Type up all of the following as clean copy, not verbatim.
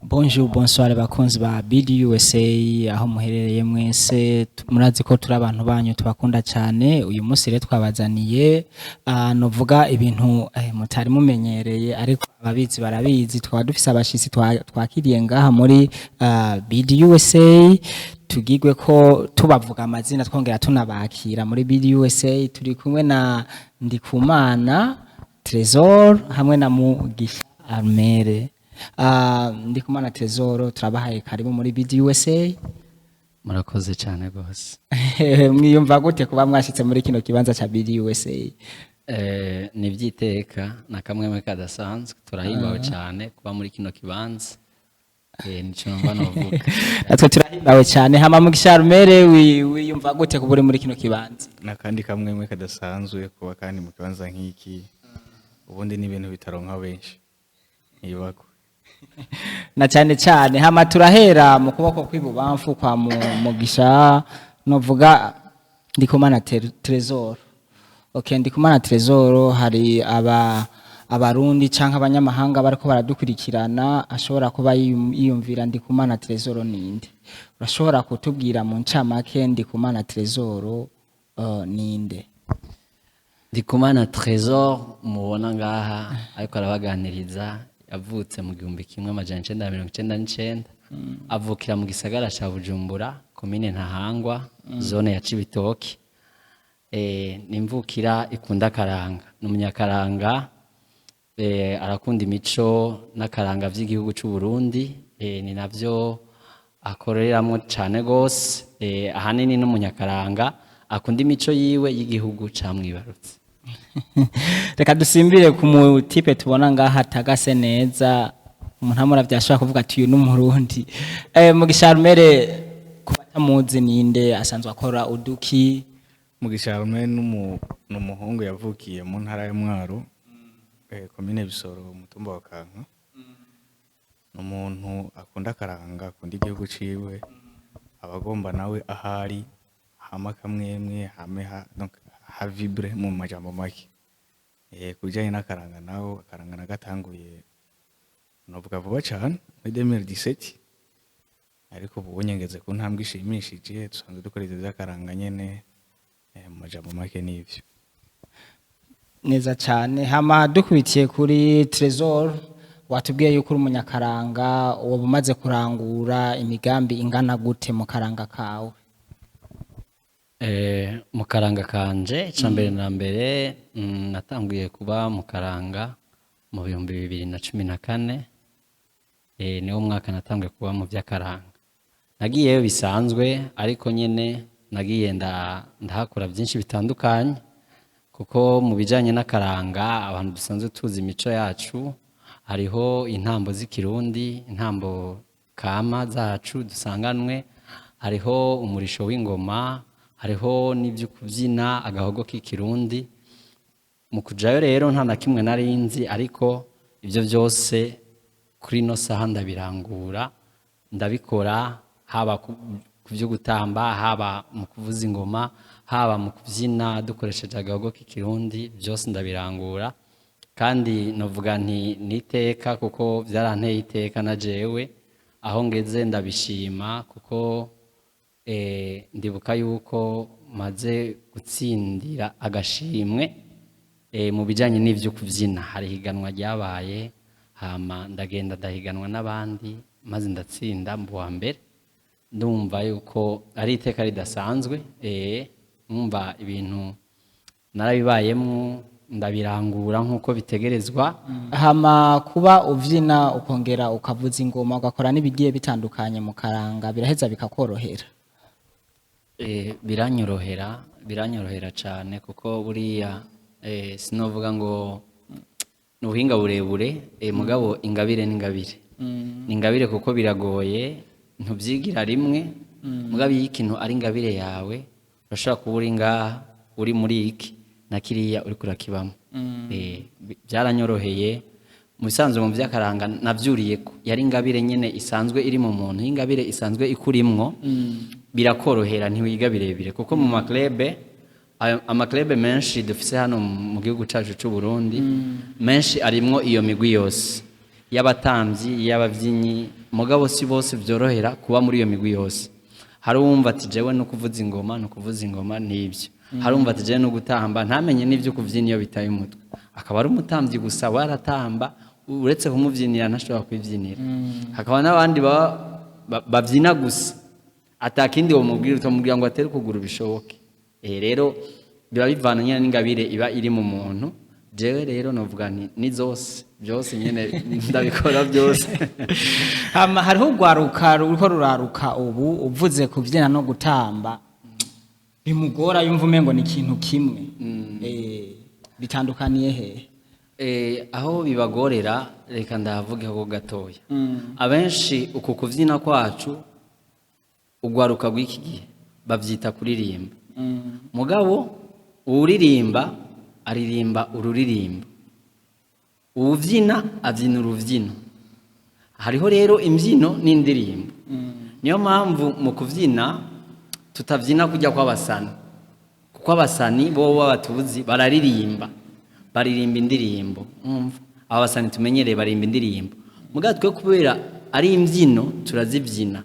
Bonjour, bonsoir bakunzi ba BDUSA aho muherereye mwese. Murazi ko turi abantu banyu, tubakunda cyane. Uyu munsi rero twabazaniye novuga ibintu mutari mumenyereye, ariko ababizi barabizi. Twaba dufise abashitsi twakiriye ngaha muri BDUSA. Tugigwe ko tubavuga amazina, twongera tunabakira muri BDUSA. Turi kumwe na Ndikumana Trésor hamwe na Mugisha Armere. Ndikumana Trésor, turabahaye karibu muri BDUSA. Murakoze cyane rwose. Mwiyumva gute kuba mwashitse muri kino kibanza ca BDUSA? Ni iby'iteka na kamwemwe kadasanzwe. Turahimbawe cyane kuba muri kino kibanza. Nico numva novuga. Natwe turahimbawe cyane. Hama Mugisha Armere, wiyumva gute kuba uri muri kino kibanza? N'akandi kamwemwe kadasanzwe kuba kandi mu kibanza nk'iki. Ubundi ni ibintu bitaronka benshi, ntibakwe. Na cyane cyane. Hama turahera mu kuboko kw'ibubamfu kwa Mugisha, novuga Ndikumana Trésor. Okay, Ndikumana Trésor, hari aba abarundi canke abanyamahanga bariko baradukurikirana ashobora kuba yiyumvira Ndikumana Trésor ninde. Urashobora kutubwira mu ncamake Ndikumana Trésor ninde? Ndikumana Trésor mubona ngaha ariko arabaganiriza yavutse mu 1999, avukira mu gisagara ca Bujumbura, komine Ntahangwa, zone ya Cibitoke. Ni imvukira ikunda akaranga, ni umunyakaranga, arakunda imico n'akaranga vy'igihugu c'u Burundi. Ni navyo akoreramwo cane gose. Ahanini n'umunyakaranga akunda imico yiwe y'igihugu camwibarutse. Reka dusimbire ku mutipe tubona ngaha atagase neza. Umuntu amuravye ashobora kuvuga ati uyu n'umurundi. Mugisha Armere, ku batamuzi, ninde? Asanzwe akora uduki? Mugisha Armere n'umuhungu yavukiye mu ntara ya Mwaro, komine Bisoro, umutumba wa Kanka. Ni umuntu akunda akaranga, akunda igihugu ciwe, aba agomba nawe ahari hama kamwemwe hame ha, donc ha vibre mu majambo make. Ku bijanye n'akaranga naho, akaranga nagatanguye novuga vuba cane muri 2017, ariko ubu ngeze ku ntambwe ishimishije. Dusanzwe dukora ivyo vy'akaranga nyene. Mu majambo make n'ivyo. Neza cyane. Hama dukubitiye kuri Trésor, watubwiye yuko uri umunyakaranga. Woba umaze kurangura imigambi ingana gute mu karanga kawe? Mu karanga kanje, ica mbere na mbere, natanguye kuba mu karanga mu 2014. Niwo mwaka natanguye kuba mu vy'akaranga. Nagiyeyo bisanzwe, ariko nyene nagiye ndahakora byinshi bitandukanye, kuko mu bijanye n'akaranga abantu dusanzwe tuzi imico yacu. Hariho intambo z'ikirundi, intambo kama zacu dusanganwe, hariho umurisho w'ingoma, hariho n'ibyo kubyina agahogo k'ikirundi. Mu kujayo rero nta na kimwe nari nzi, ariko ibyo byose kuri ino saha ndabirangura, ndabikora, haba ku byo gutamba, haba mu kuvuza ingoma, haba mu kubyina dukoresheje agahogo k'ikirundi, byose ndabirangura. Kandi novuga nti niteka, kuko byaranteye iteka na jewe aho ngeze ndabishima, kuko ndibuka yuko maze gutsindira agashimwe mu bijanye n'ivyo kuvyina. Hari higanwa ryabaye, hama ndagenda ndahiganwa n'abandi, maze ndatsinda mu wa mbere. Ndumva yuko ari iteka ridasanzwe. Numva ibintu narabibayemwo, ndabirangura nk'uko bitegerezwa. Hama kuba uvyina, ukongera ukavuza ingoma, ugakora n'ibigiye bitandukanye mu karanga, biraheza bikakorohera? Biranyorohera, biranyorohera cyane, kuko buriya sinovuga ngo ni ubuhinga burebure, mugabo ingabire n'ingabire ni ingabire, kuko biragoye, ntubyigira rimwe. Mugabo iyo ikintu ari ingabire yawe, urashobora kuba uri ngaha, uri muri iki na kiriya, uriko urakibamo. Byaranyoroheye mu bisanzwe. Mu by'akaranga navyuriyeko, yari ingabire nyene isanzwe iri mu muntu. Iyo ingabire isanzwe ikurimwo, birakorohera, ntiwiga birebire, kuko mu ma clubs, ama clubs menshi dufise hano mu gihugu cacu c'u Burundi, menshi arimwo iyo migwi yose y'abatamvyi, y'abavyinnyi. Mugabo si bose byorohera kuba muri iyo migwi yose. Hari uwumva ati jewe no kuvuza ingoma, no kuvuza ingoma nibyo. Hari uwumva ati jewe no gutamba, ntamenye n'ibyo kuvyina iyo bitaye umutwe, akaba ari umutambyi gusa, waratamba uretse kumuvyinira ntashobora kwivyinira. Hakaba n'abandi baba bavyina gusa, atakindi womubwira, utamubwira ngo atere ukuguru bishoboke. Rero biba bivana nyene n'ingabire iba iri mu muntu. Jewe rero novuga nti ni zose, byose nyene ndabikora byose. Hama hariho urwaruka ruriko ruraruka ubu, uvuze kubyina no gutamba bimugora, yumva umengo ni ikintu kimwe. Bitandukaniye hehe? Aho bibagorera, reka ndahavugeho gatoya. Abenshi uku kuvyina kwacu, urwaruka rw'iki gihe bavyita kuririmba. Mugabo uwuririmba aririmba ururirimbo, uwuvyina avyina uruvyino. Hariho rero imbyino n'indirimbo. Niyo mpamvu mu kuvyina tutavyina kujya kw'abasani, kuko abasani bo b'abatuzi bararirimba, baririmba indirimbo. Umva, aba basani tumenyereye baririmba indirimbo, mugabo twe kubera ari imbyino turazibyina.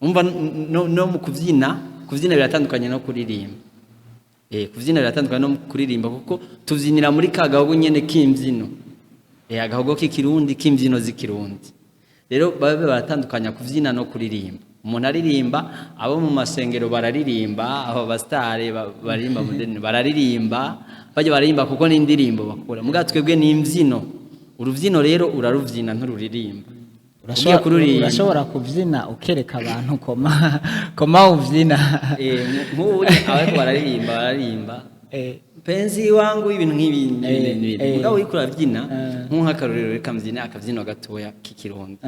Umva, no mu kubyina, kubyina biratandukanye no kuririmba. Kubyina biratandukanye no kuririmba, kuko tubyinira muri ka gahogo nyene k'imbyino, agahogo k'ikirundi, k'imbyino z'ikirundi. Rero babe baratandukanya kubyina no kuririmba. Umuntu aririmba, abo mu masengero bararirimba, abo basitare baririmba mu dini bararirimba, bajya baririmba kuko ni indirimbo bakora. Mugabo twebwe ni imbyino. Urubyino rero urarubyina, ntururirimba. Ugiye kuririmba. Urashobora kubyina ukereka abantu koma ubyina. Nk'ubu abariko bararirimba bararirimba "Mpenzi wangu", ibintu nk'ibi n'ibindi. Mugabo uriko urabyina, nk'akarorero, reka mbyine akabyino gatoya k'ikirundi.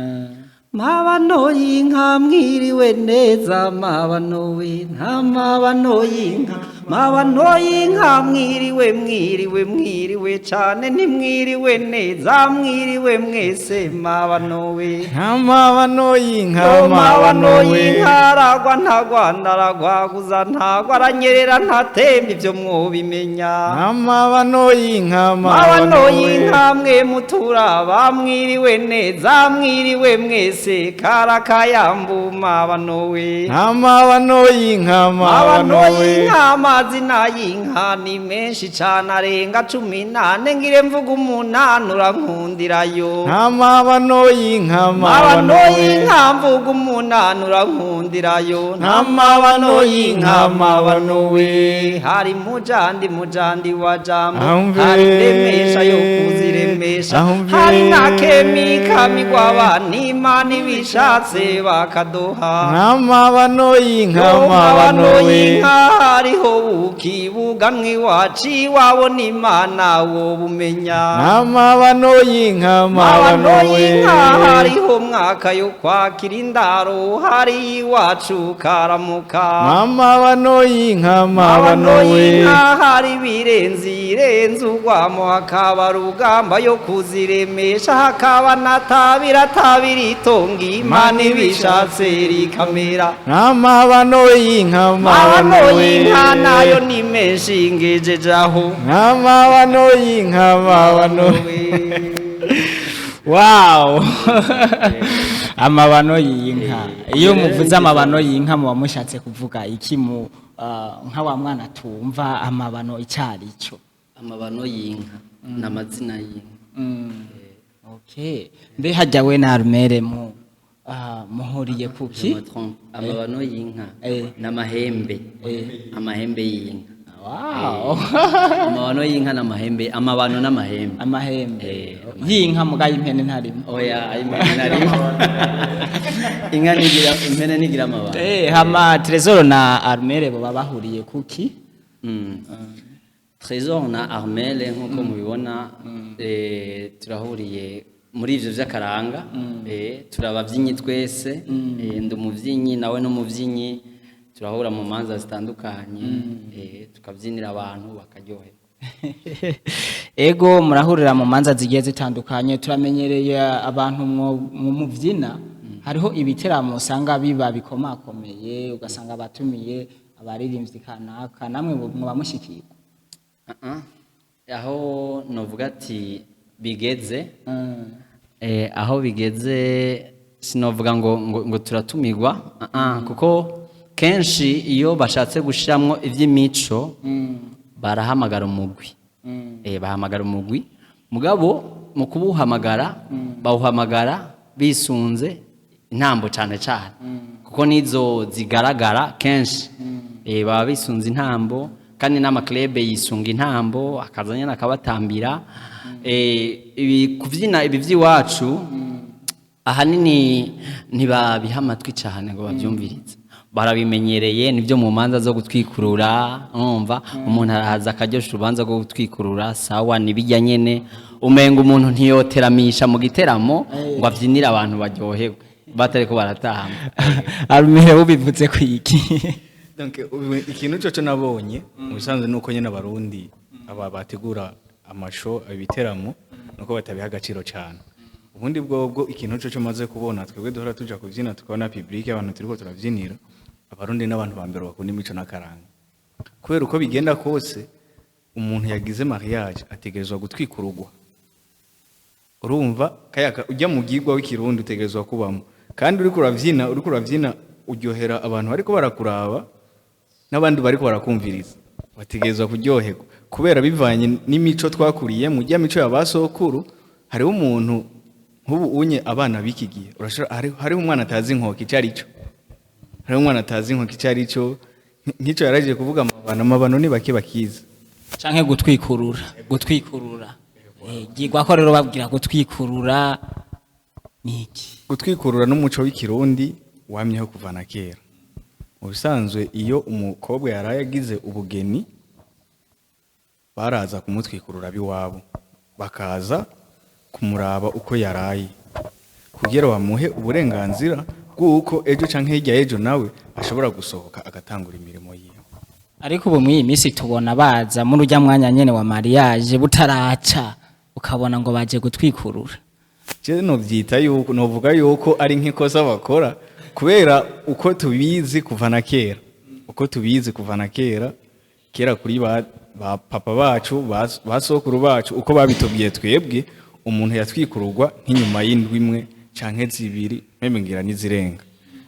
Mabano y'inka mwiriwe neza, mabano w'inka, mabano y'inka, mabano y'inka mwiriwe, mwiriwe, mwiriwe cane, ntimwiriwe neza, mwiriwe mwese, mabano we. Nta mabano y'inka. Yo mabano mabano we. Y'inka aragwa ntagwa, ndaragwaguza ntagwa, aranyerera ntatemba, ibyo mwobimenya. Nta mabano y'inka. Mabano mabano we. Y'inka mwe muturaba mwiriwe neza, mwiriwe mwese, karakayambu mabano we. Nta mabano y'inka. Mabano mabano we. Y'inka, amazina y'inka ni menshi cane, arenga 14, ngire mvuga umunani urankundirayo. Nta mabano y'inka. Mabano mabano we. Y'inka, mvuga umunani urankundirayo. Nta mabano y'inka, mabano we. Hari mujandi, mujandi wa jambo. Ahumve. Hari ndemesha yo kuziremesha. Ahumve. Hari nakemi kamigwaba n'Imana ibishatse bakaduha. Nta mabano y'inka. Yo mabano mabano we. Y'inka, hariho buki buganwa iwacu, iwabo n'Imana wo bumenya. Nta mabano y'inka. Mabano mabano we. Y'inka, hariho mwaka yo kwakira indaro, hari iwacu karamuka. Mabano y'inka. Mabano mabano we. Y'inka, hari birenze irenze urwamo, hakaba rugamba yo kuziremesha, hakaba natabira tabira itonga, Imana ibishatse rikamera. Nta mabano y'inka. Mabano mabano we. Y'inka nayo ni menshi, ngejeje aho. Nta mabano y'inka, mabano. Wow, amabano y'inka! Iyo muvuze amabano y'inka muba mushatse kuvuga iki mu nka wa mwana tumva amabano icyari cyo? Amabano y'inka ni amazina y'inka. Okay, mbe hajya we na Armere mu muhuriye kuki? Je me trompe. Amabano y'inka n'amahembe, amahembe y'inka. Wow. Amabano y'inka n'amahembe, amabano n'amahembe. Amahembe Eh, y'inka, muga y'impene ntarimo? Oya, impene narimo. Inka nigira, impene nigira amabano. Hama Trésor na Armere bo bahuriye kuki? Trésor na Armel, nk'uko mubibona, turahuriye muri ivyo vy'akaranga. Turabavyinnyi twese. Ndi umuvyinnyi, nawe n'umuvyinnyi, turahura mu manza zitandukanye, tukavyinira abantu bakaryoherwa. Ego, murahurira mu manza zigiye zitandukanye. Turamenyereye abantu mu muvyina, hariho ibiteramo usanga biba bikomakomeye, ugasanga batumiye abaririmbyi kanaka, namwe muba mushikirwa? Uh-uh. Aho novuga ati bigeze, aho bigeze. Sinovuga ngo turatumirwa, ah, ah, kuko kenshi iyo bashatse gushiramwo ivy'imico barahamagara umugwi. Bahamagara umugwi, mugabo mu kuwuhamagara bawuhamagara bisunze intambo cane cane, kuko nizo zigaragara kenshi. Baba bisunze intambo, kandi n'ama club yisunga intambo, akaza nyene akabatambira. Ibi kuvyina ibi vy'iwacu ahanini ntibabiha amatwi cyane ngo babyumvirize, barabimenyereye, nibyo mu manza zo gutwikurura. Urumva, umuntu arahaza akaryosha urubanza rwo gutwikurura, sawa, nibijya nyene umenga umuntu ntiyoteramisha mu giteramo ngo abyinire abantu baryoherwe batariko baratamba. Arumire, ubivuze ku iki? Donc ubu ikintu cyo nabonye mu bisanzwe nuko nyene Abarundi aba bategura ama show, ibiteramo, nuko batabiha agaciro cyane. Ubundi bwobwo ikintu cyo maze kubona, twebwe duhora tuja kubyina tukabona public, abantu turiko turabyinira, Abarundi n'abantu ba mbere bakunda imico n'akaranga, kubera uko bigenda kose umuntu yagize mariage ategerezwa gutwikururwa. Urumva kayaka ujya mu gigwa w'ikirundi utegerezwa kubamo, kandi uriko uravyina uryohera abantu bariko barakuraba n'abandi bariko barakumviriza, bategerezwa kuryoherwa kubera bivanye n'imico twakuriye mu jya mico ya basokuru. Hariho umuntu nk'ubu unye abana b'iki gihe urashobora hariho umwana atazi inkoko icyo ari cyo, hariho umwana atazi inkoko icyo ari cyo, nk'icyo yaragiye kuvuga amabano, amabano ni bake bakizi. Canke gutwikurura. Gigwa ko rero babwira gutwikurura ni iki? Gutwikurura n'umuco w'ikirundi wamyeho kuva na kera. Mu bisanzwe iyo umukobwa yaraye agize ubugeni baraza kumutwikurura b'iwabo, bakaza kumuraba uko yaraye kugira bamuhe uburenganzira bw'uko ejo canke hirya y'ejo nawe ashobora gusohoka agatangura imirimo yiwe. Ariko ubu mw'iyi minsi tubona baza muri urya mwanya nyene wa mariage butaraca, ukabona ngo baje gutwikurura. Je novyita yuko, novuga yuko ari nk'ikosa bakora, kubera uko tubizi kuva na kera, uko tubizi kuva na kera kera kuri ba papa bacu, ba sokuru bacu, uko babitubwiye twebwe, umuntu yatwikururwa nk'inyuma y'indwi imwe canke zibiri, mpembe ngira n'izirenga.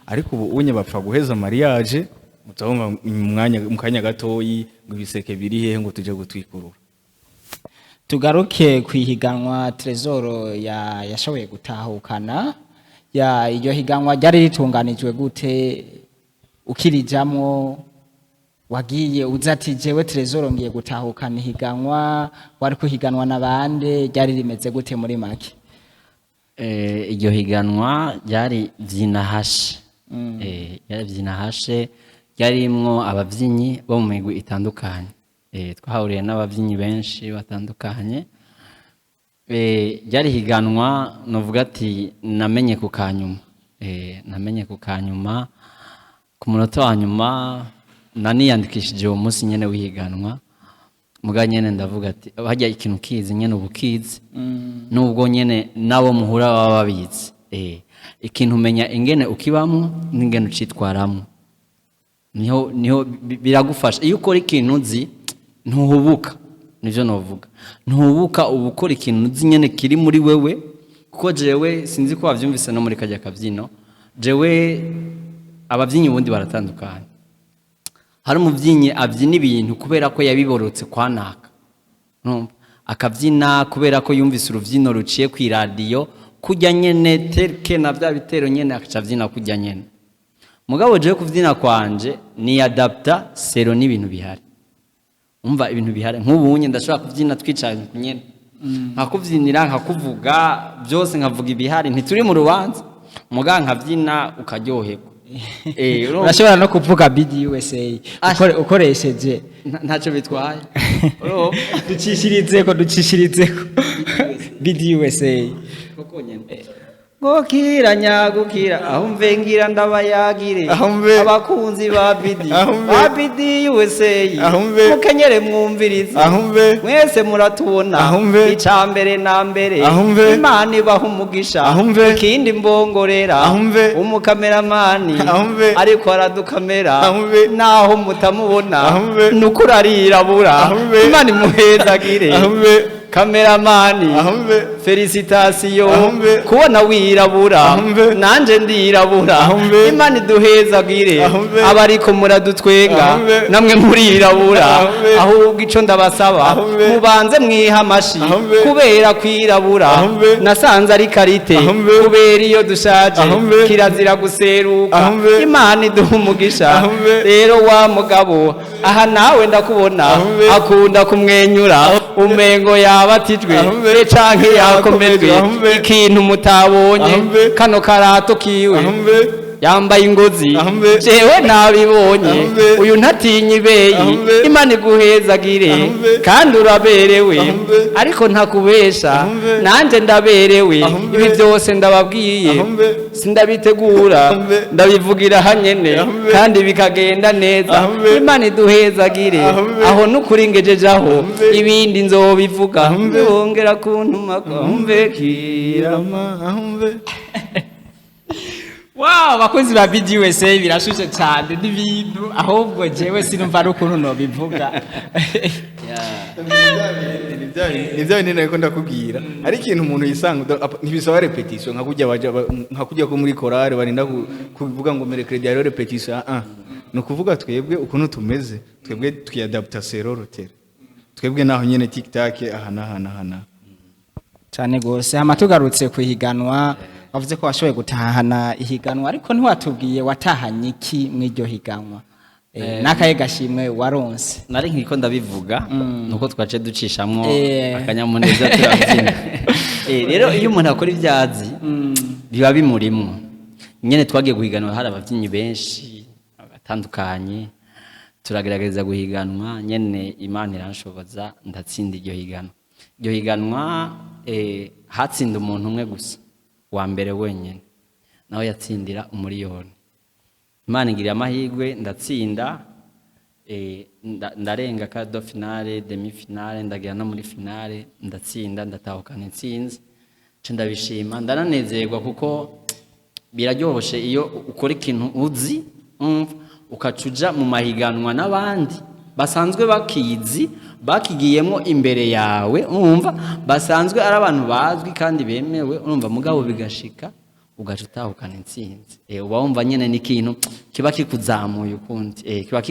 Ariko ubu unye bapfa guheza mariage, muzabumva mu mwanya, mu kanya gatoyi, ngo ibiseke biri hehe ngo tuje gutwikurura. Tugaruke ku ihiganwa Trezor ya yashoboye gutahukana. Ya iryo higanwa ryari ritunganijwe gute? Ukirijamwo wagiye uza ati jewe Trezor ngiye gutahukana ihiganwa? Wari kuhiganwa n'abande? Ryari rimeze gute muri make? Iryo higanwa ryari vyinahashe. Ryari vyinahashe, ryarimwo abavyinnyi bo mu migwi itandukanye. Twahuriye n'abavyinnyi benshi batandukanye. Ryari higanwa novuga ati namenye ku kanyuma. Namenye ku kanyuma, ku munota wa nyuma. Naniyandikishije uwo munsi nyene w'ihiganwa, muga nyene ndavuga ati harya ikintu kizi nyene ubu kizi, nubwo nyene nabo muhura baba babizi. Ikintu umenya ingene ukibamwo n'ingene ucitwaramwo, niho biragufasha. Iyo ukora ikintu uzi ntuhubuka, nivyo novuga, ntuhubuka, uba ukora ikintu uzi nyene kiri muri wewe. Kuko jewe sinzi ko wavyumvise no muri kajya kavyino, jewe abavyinnyi ubundi baratandukanye. Hari umuvyinnyi avyina ibintu kubera ko yabiborotse kwa naka. Urumva? Akavyina kubera ko yumvise uruvyino ruciye kw'iradiyo kurya nyene terke na vya bitero nyene, akaca avyina kurya nyene. Mugabo jewe kuvyina kwanje ni adapta selon n'ibintu bihari. Umva, ibintu bihari nk'ubu nye ndashobora kuvyina twicaye nyene, nkakuvyinira, nkakuvuga byose, nkavuga ibihari, ntituri mu rubanza, muga nkavyina ukaryoherwa. Urumva? Urashobora no kuvuga BDUSA ukoresheje Ntacyo bitwaye. Urumva? Ducishirizeko BDUSA. Koko nyene ngokira nyagukira aho mve ngira ndabayagire Aho mve. abakunzi ba BD Aho mve. ba BD USA Aho mve. mukenyere mwumvirize Aho mve. mwese muratubona. Aho mve. Ica mbere na mbere, Aho mve. Imana ibaha umugisha. Aho mve. Ikindi mbongorera Aho mve. umukameramani Aho mve. ariko aradukamera Aho mve. naho mutamubona Aho mve. nukuri arirabura. Aho mve. Imana imuhezagire. Aho mve. Cameraman, Ahumbe. félicitations. Ahumbe. Kubona wirabura, Ahumbe. nanje ndirabura. Ahumbe. Imana iduhezagire. Ahumbe. Abariko muradutwenga, Ahumbe. namwe murirabura. Ahumbe. Ahubwo ico ndabasaba, Ahumbe. mubanze mwiha amashi, Ahumbe. kubera kwirabura Ahumbe. nasanze ari qualité. Ahumbe. Kubera iyo dushaje, Ahumbe. kirazira guseruka. Ahumbe. Imana iduha umugisha. Ahumbe. Rero wa mugabo aha nawe ndakubona, Ahumbe. akunda kumwenyura, umengo yabatijwe Ahumbe. canke yakomejwe. Ahumbe. Ikintu mutabonye, Ahumbe. kano karato kiwe, Ahumbe. yambaye ingozi. Ahumbe. Jewe nabibonye. Ahumbe. Uyu ntatinya ibeyi. Ahumbe. Imana iguhezagire. Ahumbe. Kandi uraberewe. Ahumbe. Ariko ntakubesha, Ahumbe. nanje ndaberewe. Ahumbe. Ibi byose ndababwiye, Ahumbe. sindabitegura, Ahumbe. ndabivugira hanyene, Ahumbe. kandi bikagenda neza. Ahumbe. Imana iduhezagire. Ahumbe. Aho nukuri ngejeje aho. Ahumbe. Ibindi nzobivuga. Ahumbe. Wongera kuntuma ahumbe kirama. Ahumbe. Wow, bakunzi ba BDUSA, birashushe cyane n'ibintu, ahubwo jewe sinumva ari ukuntu nobivuga. Ni bya bindi nariko ndakubwira, ari ikintu umuntu yisanga ntibisaba répétition, nka kurya baja nka kurya ko muri chorale barinda kuvuga ngo mercredi hariho répétition. Ah, ni ukuvuga twebwe ukuntu tumeze, twebwe twiyadapta selon le terrain. Twebwe naho nyene tic tac, aha n'aha n'aha n'aha. Cyane gose. Hama tugarutse ku higanwa, wavuze ko washoboye gutahana ihiganwa, ariko ntiwatubwiye watahanye iki mw'iryo higanwa. N'akahe gashimwe waronse? Nari nkiko ndabivuga, nuko twace ducishamwo akanyamuneza turabyina. Rero iyo umuntu akora ibyazi biba bimurimwo nyene. Twagiye guhiganwa, hari abavyinnyi benshi batandukanye, turagerageza guhiganwa nyene, Imana iranshoboza ndatsinda iryo higanwa. Iryo higanwa hatsinda umuntu umwe gusa, wa mbere wenyene, nawe yatsindira 1 miliyoni. Imana ingirira amahirwe ndatsinda, ndarenga quart de finale, demi finale, ndagera no muri finale, ndatsinda, ndatahukana intsinzi. Nca ndabishima, ndananezerwa, kuko biraryoshe iyo ukora ikintu uzi, umva, ukaca uja mu mahiganwa n'abandi basanzwe bakizi, bakigiyemo imbere yawe, umva, basanzwe ari abantu bazwi kandi bemewe, urumva, mugabo bigashika ugaca utahukana intsinzi. Uba wumva nyene ni ikintu kiba kikuzamuye ukundi, kiba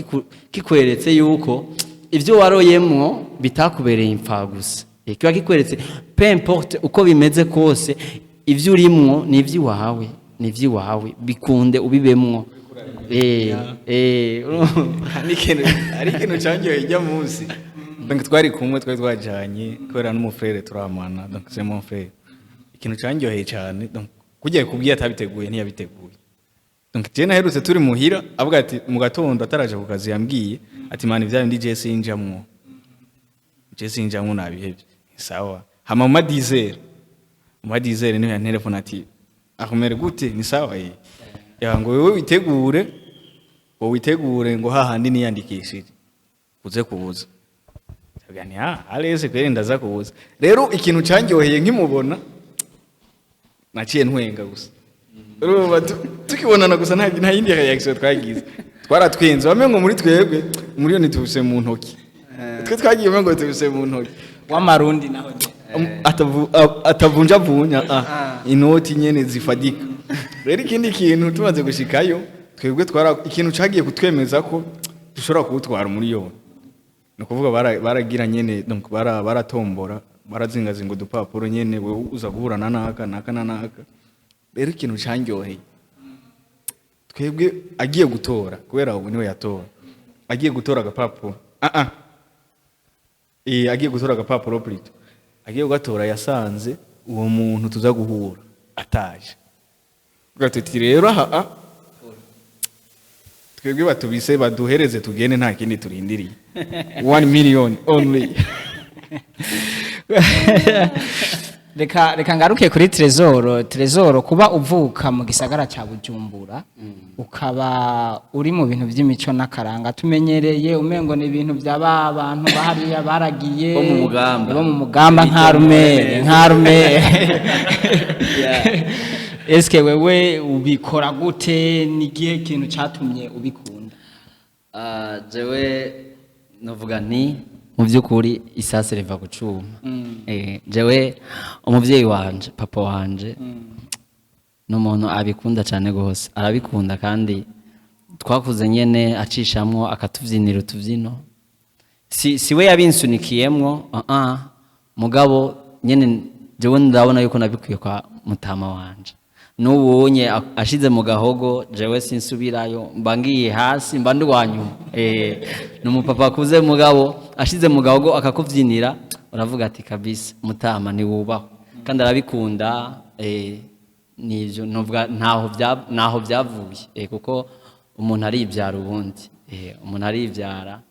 kikweretse yuko ibyo waroyemwo bitakubereye imfagusa. Kiba kikweretse, peu importe uko bimeze kose, ibyo urimwo ni iby'iwawe, ni iby'iwawe, bikunde ubibemwo. Hari ikintu cyangiye ijya munsi. Donc twari kumwe, twari twajanye kubera n'umufrère turamana, donc c'est mon frère. Ikintu cyanyoheye cyane, donc kujya kubwiye atabiteguye, ntiyabiteguye. Donc je naherutse turi muhira, avuga ati mu gatondo ataraje ku kazi, yambwiye ati: "Man, ibya bindi je sinjamwo, je sinjamwo, nabihevye." Sawa. Hama mu ma 10h niho yantelefone ati: "Akumere gute? Ni sawa?" Ya, ngo: "Wewe witegure, ngo witegure, ngo hahandi niyandikishije uze kubuza." Ndavuga nti: "Ah, aleze kweri, ndaza kubuza." Rero ikintu cyanyoheye, nkimubona naciye ntwenga gusa. Urumva, tukibonana gusa, nta yindi reaction twagize, twaratwenze. Bamwe ngo muri twebwe 1 miliyoni tubise mu ntoki, twe twagiye ngo tubise mu ntoki. W'amarundi naho nyene. Atavunjavunja, inoti nyene zifadika. Rero ikindi kintu, tumaze gushikayo twebwe twara, ikintu cagiye kutwemeza ko dushobora kuwutwara 1 miliyoni, ni ukuvuga baragira nyene, donc baratombora, barazingazinga udupapuro nyene, wewe uza guhura na naka naka na naka. Rero ikintu candyoheye twebwe, agiye gutora, kubera ubu niwe yatora, agiye gutora agapapuro, agiye gutora agapapuro, plutôt agiye kugatora, yasanze uwo muntu tuza guhura ataje. Tuvuga tuti: "Rero aha twebwe batubise baduhereze tugende, nta kindi turindiriye, 1 million only." Reka ngaruke kuri Trezoro. Trezoro, kuba uvuka mu gisagara cya Bujumbura, ukaba uri mu bintu by'imico n'akaranga, tumenyereye umengo ni ibintu by'aba bantu bahariya baragiye Bo mu Mugamba. Bo mu Mugamba, nka rumere. Eske wewe ubikora gute? Ni igihe kintu cyatumye ubikunda? Ah, jewe novuga nti Mu by'ukuri isase riva ku cuma. Jewe umuvyeyi wanje, papa wanje, ni umuntu abikunda cyane gose, arabikunda, kandi twakuze nyene acishamwo akatuvyinira utuvyino. Si we yabinsunikiyemwo, mugabo nyene jewe ndabona yuko nabikwiye kwa mutama wanje. N'ubunye ashize mu gahogo, jewe sinsubirayo, mba ngiye hasi, mba ndi uwa nyuma. Ni umupapa akuze, mugabo ashize mu gahogo akakuvyinira, uravuga ati kabisa mutama ni wubahwe, kandi arabikunda. Nivyo novuga, ntaho byavuye, kuko umuntu aribyara ubundi, umuntu aribyara.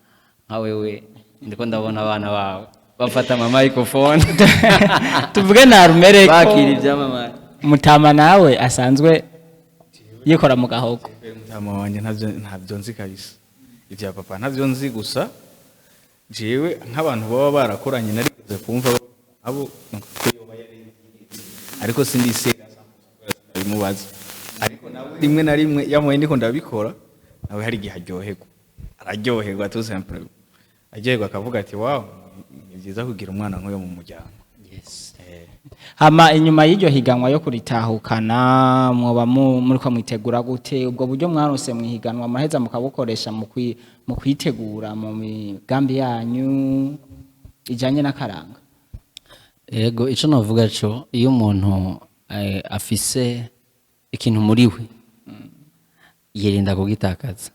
Nka wewe ndiko ndabona abana bawe bafata ama microphone. Tuvuge na rumere ko bakira ibyamamare. Mutama nawe asanzwe yikora mu gahogo. Mutama wanje ntabyo nzi kabisa, ibya papa ntabyo nzi. Gusa jewe nk'abantu baba barakoranye narigeze kumva abo ko yoba yari, ariko sindisera bimubaza. Ariko nawe rimwe na rimwe yamuye ndiko ndabikora, nawe hari igihe aryoherwa, araryoherwa tout simplement, aryoherwa akavuga ati: "Wow, ni byiza kugira umwana nk'uyo mu muryango." Yes. Hama inyuma y'iryo higanwa yo kuritahukana, mwoba muriko mwitegura gute? Ubwo buryo mwarose mu higanwa muraheza mukabukoresha mu kwitegura mu migambi yanyu ijanye n'akaranga? Ego, ico novuga co, iyo umuntu afise ikintu muri we, yirinda kugitakaza.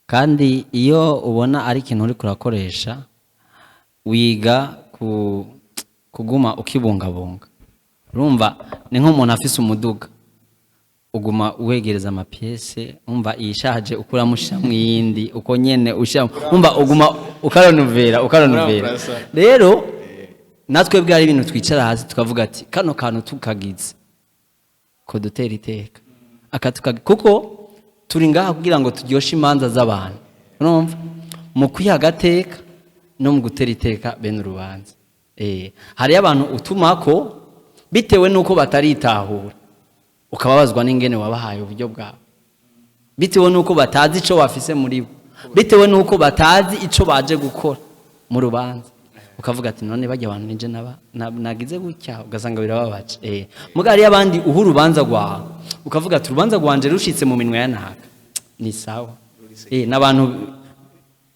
Kandi iyo ubona ari ikintu uriko urakoresha, wiga kuguma ukibungabunga. Urumva ni nk'umuntu afise umuduga, uguma wegereza amapièces, umva iyishaje ukuramo ushiramwo iyindi, uko nyene ushiramo, umva uguma ukarenouveler, ukarenouveler. Uramplasa. Rero natwe bwari ibintu twicara hasi tukavuga ati kano kantu tukagize ko dutera iteka kuko turi ngaha kugira ngo turyoshe imanza z'abantu. Urumva mu kwiha agateka no mu gutera iteka bene urubanza. Hariyo abantu utumako bitewe n'uko bataritahura, ukababazwa n'ingene wabahaye uburyo bwawe, bitewe n'uko batazi ico bafise muri bo, bitewe n'uko batazi ico baje gukora mu rubanza, ukavuga ati none bajya abantu nije nagize gutya, ugasanga birababaje. Muga hariyo abandi uha urubanza rwawe ukavuga ati urubanza rwanje rushitse mu minwe ya naka ni sawa. N'abantu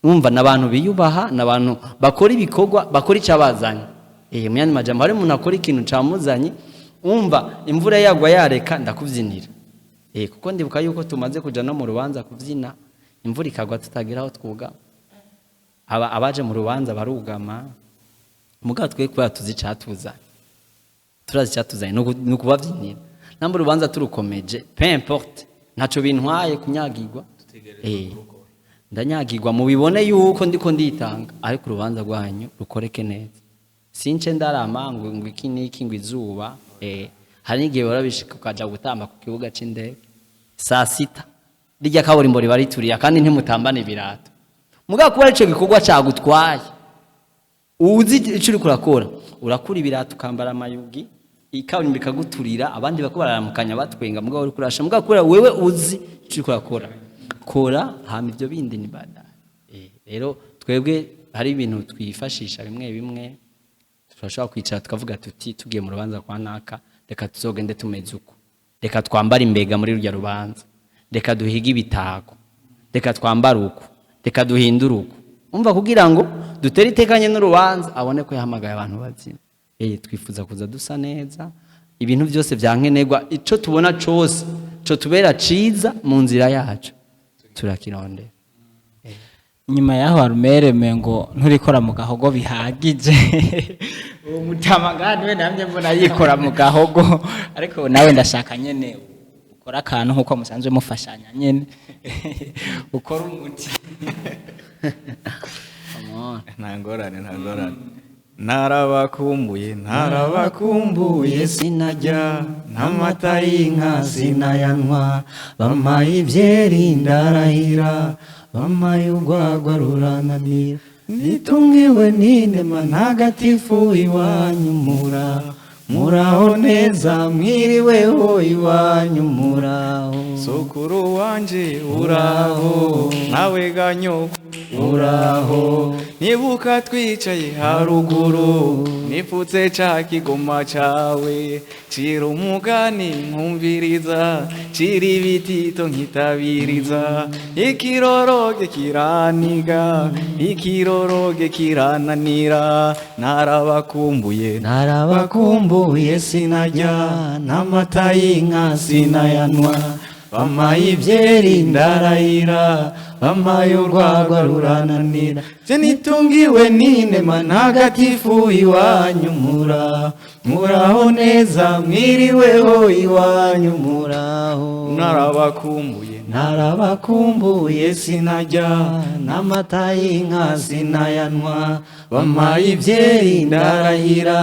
umva n'abantu biyubaha, n'abantu bakora ibikorwa, bakora icabazanye. Mu yandi majambo, hari umuntu akora ikintu camuzanye. Umva imvura yagwa yareka ndakuvyinira, kuko ndibuka yuko tumaze kuja no mu rubanza kuvyina, imvura ikagwa tutagira aho twugama. Aba abaje mu rubanza barugama, mugabo twe kubera tuzi icatuzanye, turazi icatuzanye, ni ukubavyinira. Namba urubanza turukomeje, peu importe, ntaco bintwaye kunyagirwa. Ndanyagirwa mubibone yuko ndiko nditanga, ariko urubanza rwanyu rukoreke neza, since ndarama ngo iki niki, ngo izuba. Hari n'igihe barabishika ukaja gutamba ku kibuga c'indege saa sita, rirya kaburimbo riba rituriya, kandi ntimutambana ibirato. Mugabo kuba arico gikorwa cagutwaye, uzi ico uriko urakora, urakura ibirato ukambara amayugi, ikaburimbo ikaguturira, abandi bako bararamukanya batwenga, mugabo uriko urasha. Mugabo kubera wewe uzi ico uriko urakora, kora, hama ivyo bindi ni baadaye. Rero twebwe hari ibintu twifashisha bimwe bimwe. Turashobora kwicara tukavuga tuti tugiye mu rubanza kwa naka, reka tuzogende tumeze uko, reka twambare imbega muri rurya rubanza, reka duhige ibitako, reka twambare uku, reka duhindure uku, umva kugira ngo dutere itekanye n'urubanza, abone ko yahamagaye abantu bazima. Twifuza kuza dusa neza, ibintu byose vyankenerwa, ico tubona cose co tubera ciza mu nzira yacu turakirondera. Nyuma yaho harumere mengo nturikora mu gahogo bihagije. Uwo mutama ngaha niwe namye mbona yikora mu gahogo, ariko nawe ndashaka nyene ukora akantu nkuko musanzwe mufashanya nyene, ukora umuti. Come on. Nta ngorane, nta ngorane. Narabakumbuye, narabakumbuye, sinajya n'amata y'inka sinayanywa, bampaye ibyeri ndarahira, bampaye urwagwa rurananira, nitungiwe n'inema ntagatifu iwanyu. Muraho neza, mwiriweho iwanyu, muraho. Sokuru wanje uraho, nawe ganyoko. Uraho. Nibuka twicaye haruguru, nipfutse ca kigoma cawe, cira umugani nkumviriza, cira ibitito nkitabiriza. Ikiroroge kiraniga, ikiroroge kirananira, narabakumbuye. Narabakumbuye, sinajya n'amata y'inka sinayanwa, bampaye ibyeri ndarayira, bampaye urwagwa rurananira. Je nitungiwe n'inema ntagatifu iwanyu mura, Muraho neza, mwiriweho iwanyu, muraho. Narabakumbuye. Narabakumbuye, sinajya n'amata y'inka sinayanwa, bampaye ibyeri ndarahira,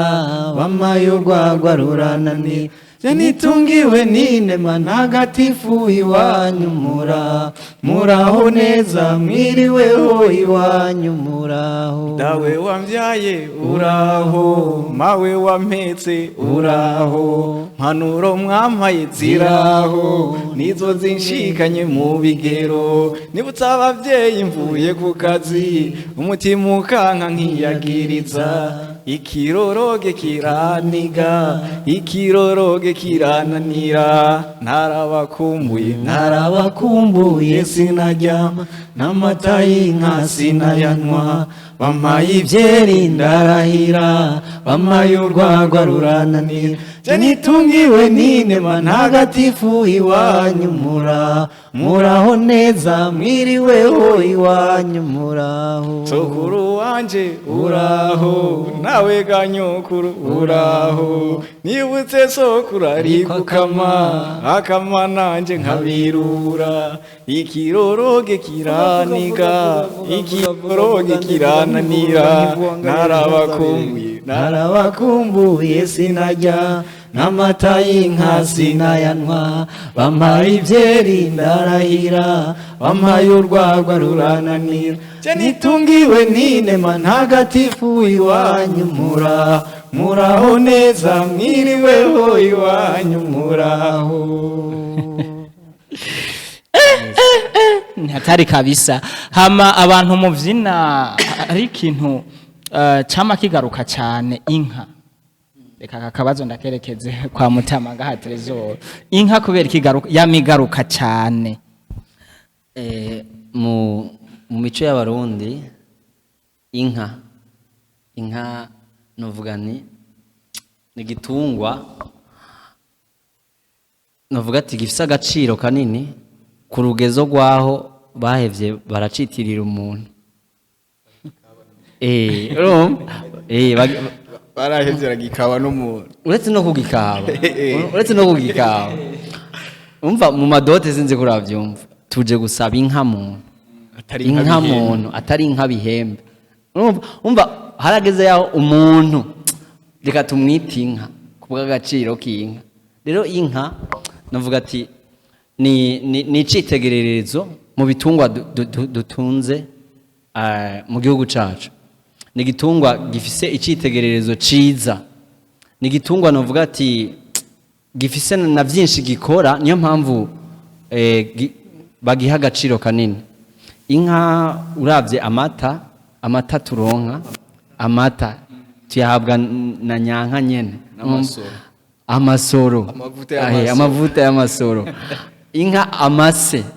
bampaye urwagwa rurananira. Je nitungiwe n'inema ntagatifu iwanyu mura, muraho neza, mwiriweho iwanyu, muraho. Dawe wambyaye uraho, mawe wampetse uraho, mpanuro mwampaye ziraho, nizo zinshikanye mu bigero. Nibutse abavyeyi mvuye ku kazi, umutima ukanka nkiyagiriza. Ikiroroge kiraniga, ikiroroge kirananira, narabakumbuye. Narabakumbuye, sinaryama n'amata y'inka sinayanwa, bampaye ibyeri ndarahira, bampaye urwagwa rurananira. Je nitungiwe n'inema ntagatifu iwanyu mura, muraho neza, mwiriweho iwanyu, muraho. Sokuru wanje uraho, nawe ganyokuru uraho. Nibutse sokuru ari gukama, akama nanje nkabirura. Ikiroroge kiraniga, ikiroroge kirananira, narabakumbuye. Narabakumbuye, sinajya n'amata y'inka sinayanwa, bampaye ibyeri ndarahira, bampaye urwagwa rurananira. Je nitungiwe n'inema ntagatifu iwanyu mura, muraho neza, mwiriweho iwanyu, muraho. Ntihatari kabisa. Hama abantu muvyina, ari ikintu cama kigaruka cyane, inka. Reka aka kabazo ndakerekeze kwa Mutama ngaha Trésor. Inka kubera ikigaruka, yamigaruka cyane? Mu mico y'Abarundi, inka novuga ni igitungwa novuga ati gifise agaciro kanini ku rugezo rwaho bahevye baracitirira umuntu. Urumva? Barahevye gikaba n'umuntu. Uretse no kugikaba, uretse no kugikaba, umva, mu madote, sinzi ko uravyumva, tuje gusaba inka muntu. Atari inka bihembe. Muntu atari inka bihembe. Urumva, umva, harageze yaho umuntu reka tumwite inka kubw'agaciro k'inka. Rero inka navuga ati ni icitegererezo mu bitungwa dutunze mu gihugu cacu. Ni igitungwa gifise icitegererezo ciza, ni igitungwa navuga ati gifise na byinshi gikora, niyo mpamvu bagiha agaciro kanini. Inka, uravye amata turonka, amata tuyahabwa na nyanka nyene. N'amasoro. Amasoro. Amavuta Ahe, y'amasoro. Amavuta y'amasoro. Inka,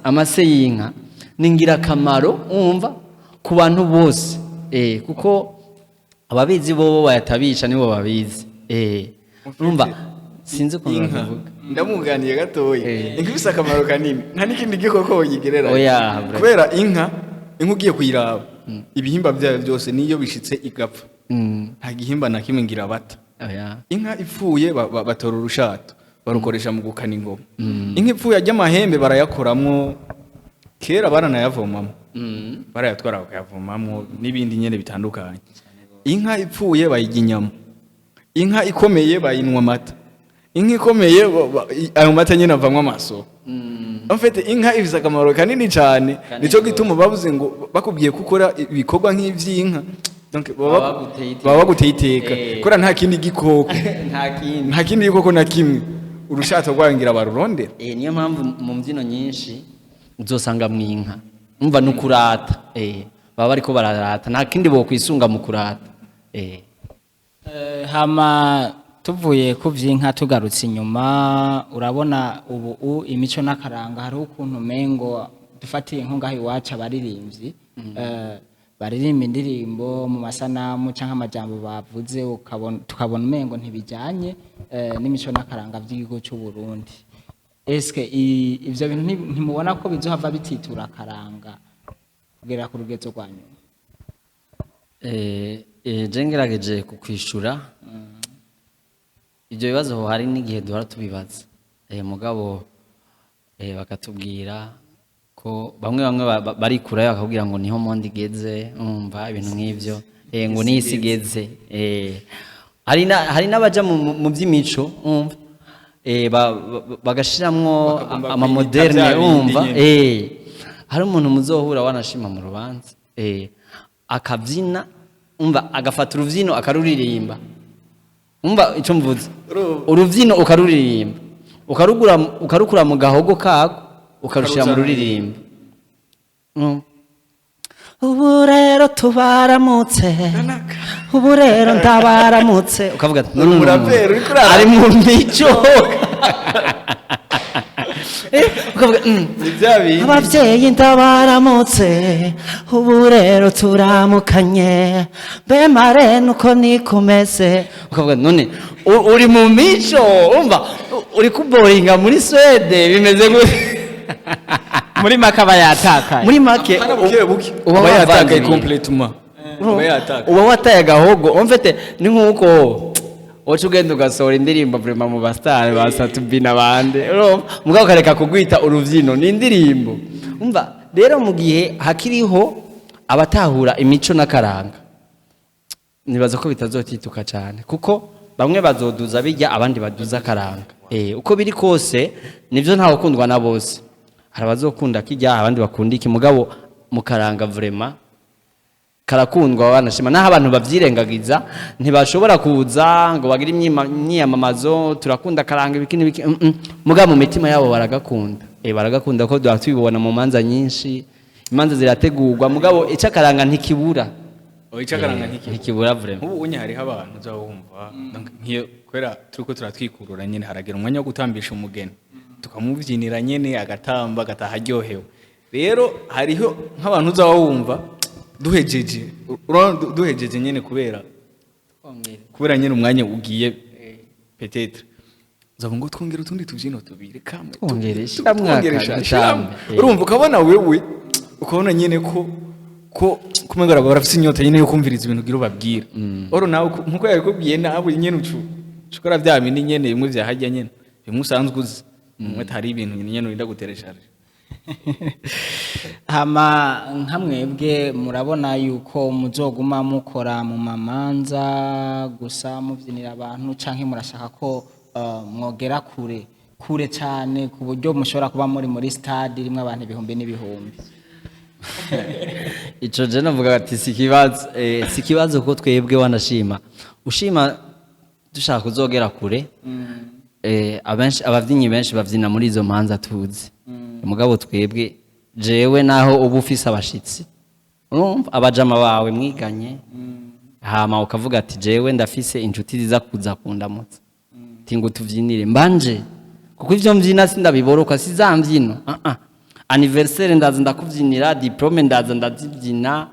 amase y'inka ni ingirakamaro, umva, ku bantu bose, kuko ababizi bobo bayatabisha nibo babizi. Urumva, sinzi ukuntu Inka babivuga. Ndamuganiye gatoya. Eh. Inka ifise akamaro kanini, nta n'ikindi gikoko woyigereranya. Oya, bro. Kubera inka ugiye kuyiraba, ibihimba byayo byose, niyo bishitse igapfa, nta gihimba na kimwe ngira bata. Oya. Inka ipfuye batora urushato barukoresha mu gukana ingoma. Inka ipfuye ajya amahembe barayakoramwo, kera baranayavomamo, barayatwara bakayavomamwo n'ibindi nyene bitandukanye. Inka ipfuye bayirya inyama. Inka ikomeye bayinywa amata. Inka ikomeye ayo mata nyene avamwo amasoro. En fait, inka ifise akamaro kanini cyane. Kanini Nico gose. gituma bavuze ngo bakubwiye ko ukora ibikorwa nk'ivy'inka, donc Baba baguteye iteka. baba baguteye iteka. Kubera nta kindi gikoko, Nta kindi. nta kindi gikoko na kimwe urushato rwayo barurondera. Niyo mpamvu mu mbyino nyinshi uzosanga mu inka, umva, ni ukurata. Baba bariko bararata, nta kindi bokwisunga mu kurata. Hama tuvuye ku vy'inka, tugarutse inyuma, urabona ubu imico n'akaranga hariho ukuntu umengo dufatiye nko ngaho iwacu, abaririmbyi baririmba indirimbo mu masanamu canke amajambo bavuze, ukabona, tukabona umengo ntibijanye n'imico n'akaranga vy'igihugu c'u Burundi. Eske ivyo bintu ntimubona ko bizohava bititura akaranga kugera ku rugezo rwa nyuma? Je ngerageje kukwishura ibyo bibazo, hari n'igihe duhora tubibaza, mugabo bakatubwira ko bamwe bamwe barikurayo bakakubwira ngo niho monde igeze, umva ibintu nk'ivyo, ngo niyo isi igeze. Hari n'abaja mu by'imico, umva, bagashiramwo Bakagomba ama kwiyita moderne, bya bindi umva. nyene. Hari umuntu muzohura wanashima mu rubanza, akabyina, umva, agafata urubyino akaruririmba. Umva icyo mvuze, urubyino ukaruririmba, ukarugura, ukarukura mu gahogo kako, ukarushira mu Ukaruzana. ruririmbo. Ubu rero tubaramutse, ubu rero ndabaramutse, ukavuga ati Uri umuraperi, uriko urara. Ari mu mico. Ukavuga Ni bya bindi. Ababyeyi ndabaramutse, ubu rero turamukanye, mbe mare nuko nikomeze, ukavuga none uri mu mico, umva, uri kuboringa muri Swede, bimeze gute? Muri make aba yatakaye. Muri make Hano buke buke uba aba wavanze yatakaye ibintu. complètement, aba yatakaye. Uba wataye agahogo. Umfete ni nkuko uca ugenda ugasohora indirimbo vraiment mu basitari ba Satubina bande, urumva, mugabo ukareka kugwita urubyino, ni indirimbo. Umva rero, mu gihe hakiriho abatahura imico n'akaranga, nibaza ko bitazotituka cyane, kuko bamwe bazoduza bijya, abandi baduza akaranga. Uko biri kose nivyo, ntawe ukundwa na bose. Hari abazokunda kijya, abandi bakunda iki, mugabo mu karanga vraiment karakundwa, banashima. Naho abantu bavyirengagiza, ntibashobora kuza ngo bagire imyiyamamazo, turakunda karanga ibiki n'ibiki. Mugabo mu mitima yabo baragakunda, baragakunda, ko duha tubibona mu manza nyinshi. Imanza zirategurwa, mugabo icakaranga ntikibura. Oya, icakaranga ntikibura. Ntikibura vraiment. Nk'ubu unye hariho abantu uza wumva, donc nk'iyo kubera turiko turatwikurura nyene, haragera umwanya wo gutambisha umugeni, tukamubyinira nyene, agatamba agataha aryohewe. Rero hariho nk'abantu uza wumva duhejeje, urabona, duhejeje nyene, kubera nyene umwanya ugiye, peut-être uzavuga ngo twongere utundi tubyino tubiri kamwe Twongere, shiramwo twongere, akantu shiramwo. dutambe. Urumva, ukabona wewe, ukabona nyene ko kumenga barafise inyota nyene yo kumviriza ibintu ugira ubabwira. Oro nawe nkuko yabikubwiye, nawe nyene ucu ukora bya bindi nyene bimwe vyahajya nyene, bimwe usanzwe uzi, bimwe atari ibintu nyene urinda gutereshaje. Hama nka mwebwe murabona yuko muzoguma mukora mu mamanza gusa, mubyinira abantu, canke murashaka ko mwogera kure kure cyane, ku buryo mushobora kuba muri stade irimwo abantu ibihumbi n'ibihumbi? Ico je navuga ati si ikibazo, si ikibazo, kuko twebwe wanashima ushima dushaka kuzogera kure. Abenshi, abavyinnyi benshi bavyina muri izo manza tuzi, mugabo twebwe, jewe naho uba ufise abashitsi, urumva, abajama bawe mwiganye, hama ukavuga ati jewe ndafise inshuti ziza kuza kundamutsa, ati ngo tuvyinire, mbanje, kuko ivyo mvyina sindabiboroka, si za mvyino. Ah ah, anniversaire ndaza ndakuvyinira, diplôme ndaza ndazibyina.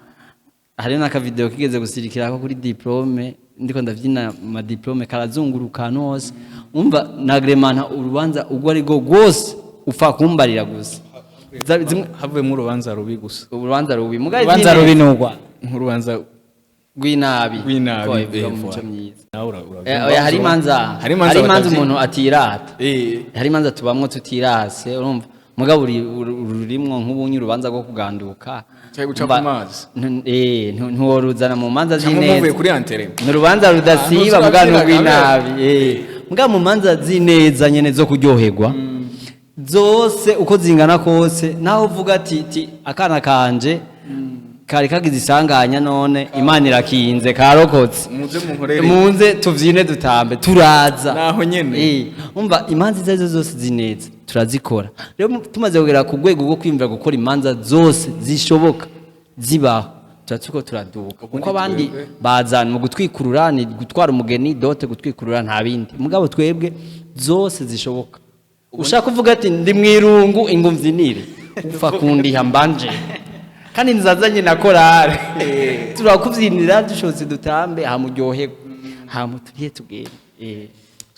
Hari n'akavideo kigeze gusirikirako kuri diplôme, ndiko ndavyina ma diplôme, karazunguruka ahantu hose. Umva, nagremana urubanza urwo ari rwo rwose, upfa kumbarira gusa. Havuyemo urubanza rubi gusa. Urubanza rubi mugabo Urubanza rubi nugwa Nk'urubanza rw'inabi. Rw'inabi, Ko babivuga mu voilà. mico myiza. Nawe Oya, hari imanza hari imanza hari imanza batavyina. umuntu atirata. Hari imanza tubamwo tutirase, urumva, mugabo rurimwo nk'ubunye urubanza rwo kuganduka. Cyangwa guca Umva, ku mazi. Ntiworuzana mu manza Cyangwa muvuye z'ineza. kuri enterrement. Ni urubanza rudasiba, Ahantu mugabo turabyina n'urw'inabi. Mugabo mu manza z'ineza nyene zo kuryoherwa zose uko zingana kose, naho uvuga ati akana kanje kari kagize isanganya, none Imana irakinze karokotse, Muze munkorere. Muze tuvyine dutambe, turaza. Naho nyene. Umva, imanza izo arizo zose zineza turazikora. Rero tumaze kugera ku rwego rwo kwiyumvira gukora imanza zose zishoboka zibaho. Tuba turiko turaduka Ubundi kuko abandi twebwe- bazana mu gutwikurura, ni gutwara umugeni, dot, gutwikurura, nta bindi. Mugabo twebwe zose zishoboka. Ushaka kuvuga ati ndi mwirungu, ingumvyinire, upfa kundiha mbanje kandi nzazanye na korale, turakuvyinira, dushotse dutambe, hamuryoherwe, hama turiye tugende.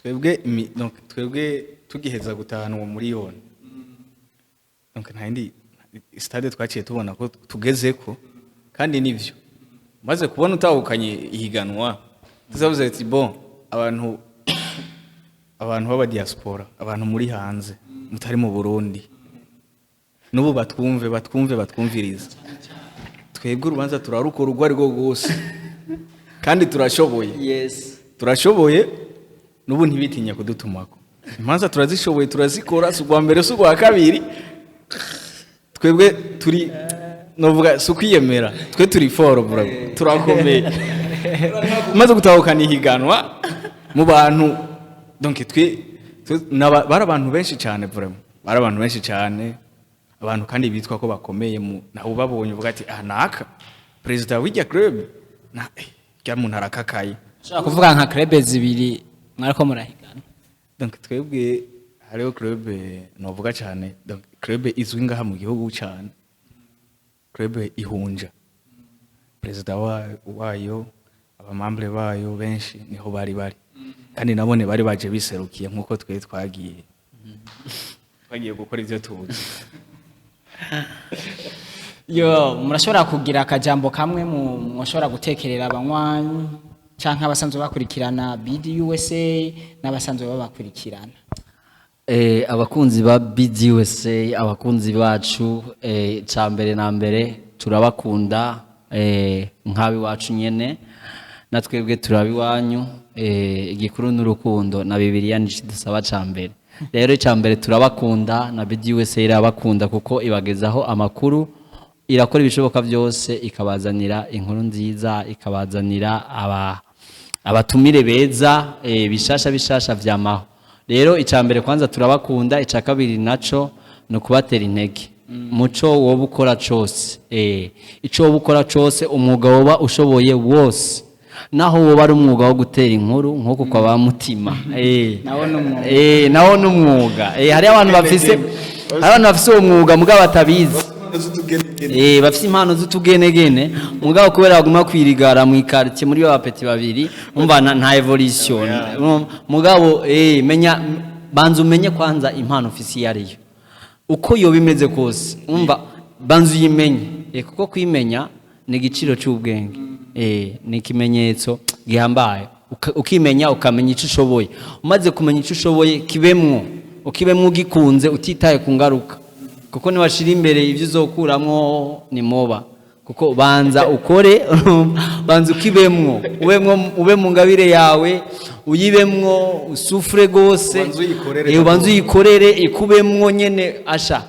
Twebwe donc twebwe tugiheza gutahana uwo miliyoni, donc nta yindi stade twaciye tubona ko tugezeko. Kandi nivyo, maze kubona utahukanye ihiganwa, tuzavuze ati bon, abantu b'aba diaspora, abantu muri hanze mutari mu Burundi, n'ubu batwumve, batwumve, batwumviriza, twebwe urubanza turarukora urwo ari rwo rwose kandi turashoboye. Turashoboye, n'ubu ntibitinye kudutumako imanza, turazishoboye, turazikora, si urwa mbere, si urwa kabiri. Twebwe turi, novuga si ukwiyemera, twe turi fort, bro, turakomeye. Maze gutahukana ihiganwa mu bantu, donc twe bari abantu benshi cyane, vraiment bari abantu benshi cyane, abantu kandi bitwa ko bakomeye mu nawe ubabonye uvuga ati ah, naka perezida w'irya club na rya muntu arakakaye. Ushobora kuvuga nka club zibiri mwariko murahigana? Donc twebwe hariho club novuga cyane, donc club izwi ngaha mu gihugu cyane, club Ihunja, perezida wayo, aba membres bayo benshi niho bari bari, kandi nabone bari baje biserukiye nkuko twe twagiye gukora ivyo tuzi. Yo, murashobora kugira akajambo kamwe mu mushobora gutekerera abanywanyi canke abasanzwe bakurikirana BDUSA n'abasanzwe babakurikirana? Abakunzi ba BDUSA, abakunzi bacu, ca mbere na mbere turabakunda, nk'abiwacu nyene, na twebwe turabiwanyu. Igikuru n'urukundo, na Bibiliya nico dusaba ca mbere. Rero ica mbere turabakunda, na BDUSA irabakunda kuko ibagezaho amakuru, irakora ibishoboka byose ikabazanira inkuru nziza, ikabazanira abatumire beza, bishasha bishasha vyamaho. Rero icya mbere kwanza turabakunda. Icya kabiri naco ni ukubatera intege muco woba ukora cose, ico woba ukora cose, umwuga woba ushoboye wose, naho woba ari umwuga wo gutera inkuru nk'uko kwa ba Mutima. Nawo ni umwuga. Nawo ni umwuga. Hari abantu bafise uwo mwuga mugabo batabizi, bafise impano z'utugenegene, mugabo kubera baguma kwirigara mu ikartie muri ba petits babiri, umva nta évolution. Mugabo menya, banza umenye kwanza impano ufise iyo ariyo, uko yoba imeze kose, umva, banza uyimenye, kuko kwimenya ni igiciro cy'ubwenge, ni ikimenyetso gihambaye. Ukimenya, ukamenya icyo ushoboye. Umaze kumenya icyo ushoboye, kibemwo, ukibemwo ugikunze, utitaye ku ngaruka, kuko niwashira imbere ibyo uzokuramwo ni moba. Kuko banza ukore, banza ukibemwo, ubemwo, ube mu ngabire yawe, uyibemwo, usufure gose. Ubanze uyikorere. Ubanze uyikorere, ikubemwo nyene, asha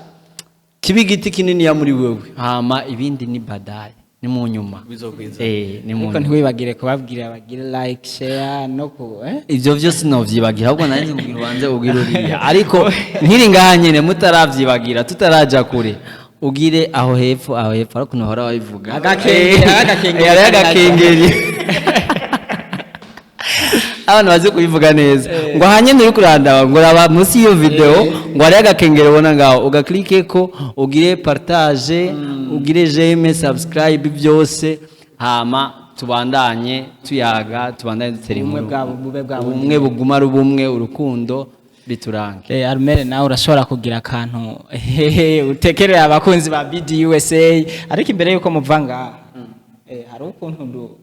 kiba igiti kinini ya muri wewe, hama ibindi ni baadaye, ni mu nyuma. Bizokwiza. Ni mu Ariko nyuma. ntiwibagire kubabwira bagire like, share no ku Ivyo vyose novyibagira, ahubwo nari kubwira ubanze ubwira uriya. Ariko nkiri ngaha nyene, mutaravyibagira, tutaraja kure, ugire aho hepfo, aho hepfo, ariko ntuhora wabivuga. Agakengeri, agakengeri. Hariho agakengeri, abantu bazi kubivuga neza, ngo ahanyene uri kurandaba, ngo raba munsi y'iyo video, ngo hariho agakengeri ubona ngaho, ugaklikeko, ugire partage, ugire j'aime, subscribe, byose, hama tubandanye tuyaga, tubandanye dutera Ubumwe inkuru. bwabo bube bwabo. Ubumwe buguma ari ubumwe, urukundo biturange. Armel, nawe urashobora kugira akantu hehe utekerera abakunzi ba BDUSA, ariko imbere yuko muva ngaha, hari ukuntu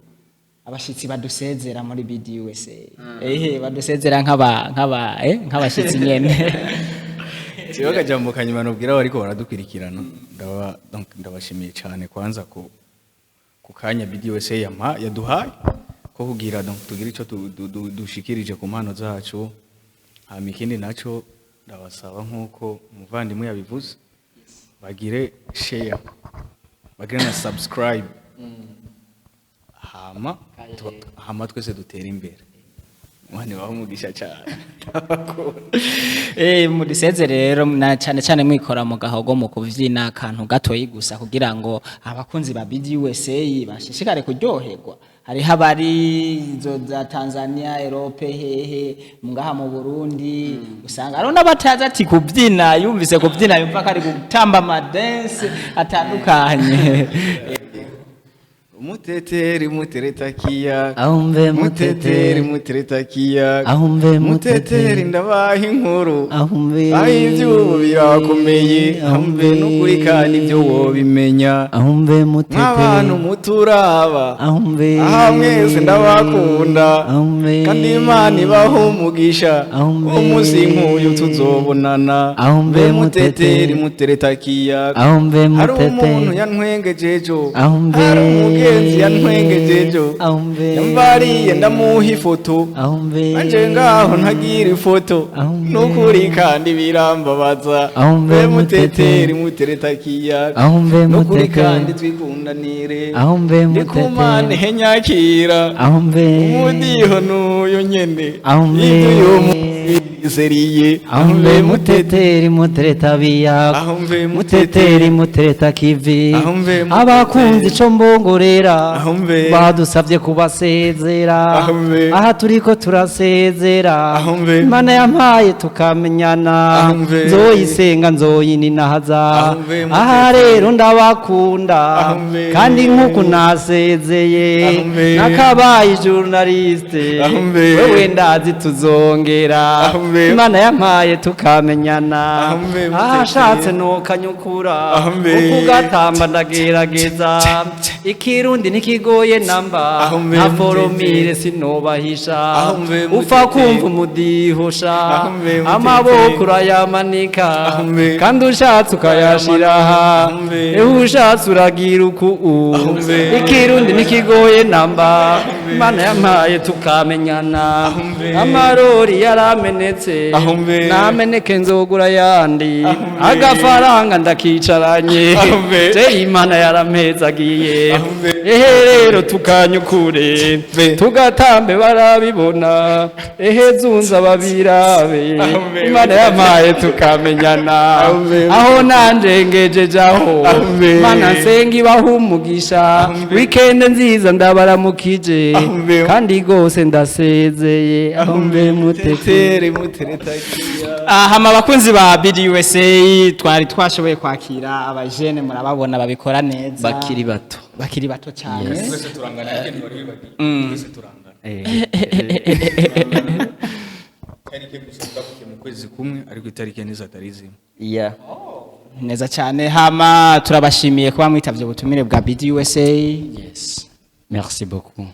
abashitsi badusezera muri BDUSA, badusezera nk'aba nk'aba eh nk'abashitsi nyene. Siyo, akajambo kanyuma nubwira bariko baradukurikirana, donc ndabashimiye cyane kwanza ku kanya BDUSA yampa yaduhaye ko kugira donc tugire ico dushikirije ku mpano zacu. Hama ikindi naco ndabasaba, nk'uko umuvandimwe yabivuze, bagire share, bagire na subscribe, hama twese dutere imbere. Imana ibahe umugisha cyane, ndabakunda. Muduseze rero, na cyane cyane mwikora mu gahogo mu kuvyina akantu gatoyi gusa, kugira ngo abakunzi ba BDUSA bashishikare kuryoherwa. Hariho abari izo za Tanzania, Europe, hehe, ngaha mu Burundi, usanga hariho n'abatazi ati kubyina, yumvise kubyina yumva ko ari gutamba amadanse atandukanye. Muteteri muteretakiya. Ahumbe. Muteteri Muteteri. Muteretakiya. Ahumbe. Muteteri. Muteteri. Ndabaha inkuru. Ahumbe. Aho ivy'ubu birakomeye, ahumbe, n'ukuri kandi ibyo wobimenya. Ahumbe. Nk'abantu Muteteri. muturaba. Ahumbe. Aha mwese ndabakunda. Ahumbe. Kandi Imana ibaha umugisha. Ahumbe. Umunsi nk'uyu tuzobonana. Ahumbe. Mbe muteteri Muteteri. Muteretakiya. Ahumbe. Hari umuntu Muteteri. yantwengeje ejo. Ahumbe. Hari umugenzi yantwengeje ejo. Ahumbe. Yambariye ndamuha ifoto. Ahumbe. Anje ngaho ntagira ifoto. Ahumbe. Nukuri kandi birambabaza. Ahumbe. Mbe muteteri Muteteri. Muteretakiya. Ahumbe. Nukuri Muteteri. kandi twikundanire. Ahumbe. Ndikumane Muteteri. henyakira. Ahumbe. Umudiho n'uyu nyene. Ahumbe. Ibyo uyu munsi seriye. Ahumbe muteteri mutereta biya. Ahumbe. Muteteri mutereta kivi. Ahumbe muteteri. Abakunzi ico mbongorera. Ahumbe. Badusavye kubasezera. Ahumbe. Aha turiko turasezera. Ahumbe. Imana yampaye tukamenyana. Ahumbe. Nzoyisenga, nzoyininahaza. Ahumbe Aha muteteri. rero ndabakunda. Ahumbe. Kandi nkuku nasezeye. Ahumbe. Nakabaye journaliste. Ahumbe. Wewe ndazi tuzongera. Ahumbe. Imana yampaye tukamenyana. Ahumbe muteteri. Ahashatse nokanyukura. Ahumbe. Ukugatamba ndagerageza, ikirundi ntikigoye namba. Ahumbe Nta muteteri. formule sinobahisha. Ahumbe Upfa muteteri. kumva umudihosha. Ahumbe muteteri. Amaboko urayamanika. Ahumbe. Kandi ushatse ukayashiraha. Ahumbe. Ewe ushatse uragira uku. Ahumbe. Ikirundi ntikigoye namba. Imana yampaye tukamenyana. Ahumbe. Amarori yaramenetse. Ahumbe. Nameneke nzogura yandi. Ahumbe. Agafaranga ndakicaranye. Ahumbe. Je Imana yarampezagiye. Ahumbe. Ehe rero tukanyukure. Be. Tugatambe barabibona. Ehe zunza babirabe. Ahumbe. Imana yampaye tukamenyana. Ahumbe. Aho nanje ngejeje aho. Ahumbe. Imana nsenga ibaha umugisha. Ahumbe. Weekend nziza, ndabaramukije. Ahumbe. Kandi gose ndasezeye. Ahumbe muteteri. Muteteri muteretakiya. Hama abakunzi ba BDUSA, twari twashoboye kwakira abajene, murababona babikora neza. Bakiri bato. Bakiri bato cyane. Twese turangana, ariko ntiwari wibagiwe, twese turangana. Itariki gusa twavukiye mu kwezi kumwe, ariko itariki nizo atari zimwe. Yeah. Neza cyane. Hama turabashimiye kuba mwitavye ubutumire bwa BDUSA. Yes. Merci beaucoup.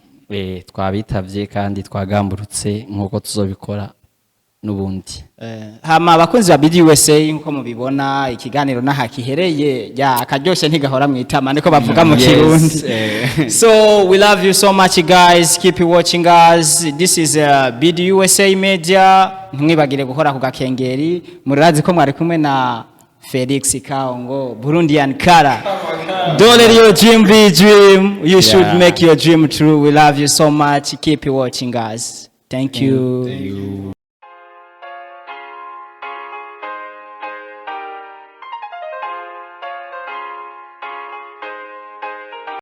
Twabitavye kandi twagamburutse nkuko tuzobikora n'ubundi. Hama abakunzi ba BDUSA, nkuko mubibona ikiganiro naha kihereye, ya akaryoshe ntigahora mu itama, niko bavuga mu Yes, Kirundi. eh. So we love you so much guys, keep watching us. This is BDUSA Media. Ntimwibagire gukora ku gakengeri. Murazi ko mwari kumwe na Felix Kaongo, Burundian Kara. Don't let your dream be dream. You should make your dream true. We love you so much. Keep watching us. Thank you. Thank you.